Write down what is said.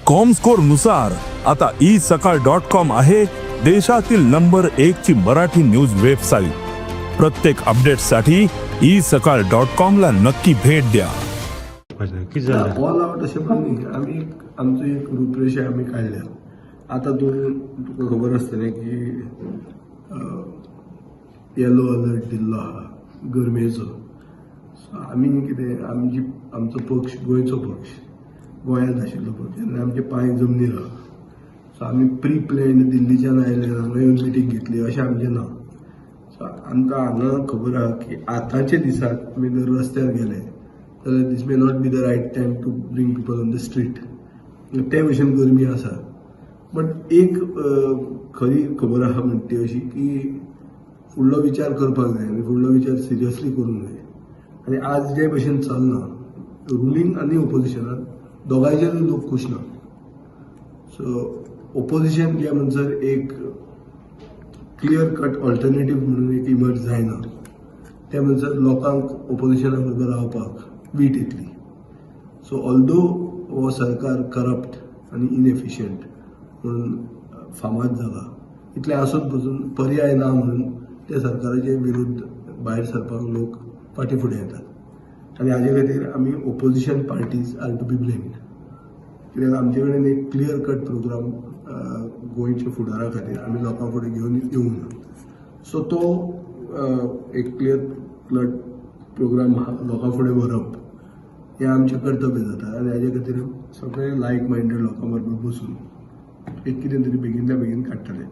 Comscore नुसार आता E सकाळ डॉट कॉम आहे देशातील नंबर एक ची मराठी न्यूज वेबसाईट. प्रत्येक अपडेटसाठी ई सकाळ डॉट कॉम ला नक्की भेट द्या. कितें जालें? ऑल आवट अशें पण न्ही, आमी एक आमचो एक रुपरेशा आमी काडल्या. आतां तूं तुका खबर आसतलें की येलो अलर्ट दिल्लो आहा गरमेचो. सो आमी कितें, आमची आमचो पक्ष, गोंयचो पक्ष, गोंयांत आशिल्लो पक्ष आनी आमचे पांय जमनीर आहा. सो आमी प्री प्लॅन दिल्लीच्यान आयले, हांगा येवन मिटींग घेतली अशें आमचें ना. सो आमकां हांगा खबर आहा की आतांच्या दिसाक आमी जर रस्त्यार गेले जाल्यार this may not be the right time to bring people on the street. ते भशेन गरमी आसा. बट एक खरी खबर आहा म्हणटा ती अशी की फुडलो विचार करपाक जाय आनी फुडलो विचार सिरियसली करूंक जाय. आनी आज जे भशेन चल्लां, रुलींग आनी ओपोजिशनान दोगांयचेरूय लोक खूश ना. सो ओपोजिशन जे म्हणसर एक क्लियर कट ऑल्टरनेटीव म्हणून एक इमर्ज जायना. ते म्हणसर लोकांक ओपोजिशना बरोबर रावपाक वीट येतली. सो ऑल्दो हो सरकार करप्ट आनी इनएफिशियंट म्हणून फामाद जाला, इतलें आसून पसून पर्याय ना म्हणून त्या सरकाराचे विरुद्ध भायर सरपाक लोक फाटीं फुडें येतात. आनी हाजे खातीर आमी opposition parties are to be blamed, कित्याक आमचे कडेन एक क्लियर कट प्रोग्राम गोंयच्या फुडारा खातीर आमी लोकां फुडें घेवन येवंक ना. सो तो एक क्लियर कट प्रोग्राम लोकां फुडें व्हरप हें आमचें कर्तव्य जाता. आनी हाजे खातीर सगळे लायक मायंडेड लोकां बरोबर बसून एक कितें तरी बेगीनच्या बेगीन काडटले.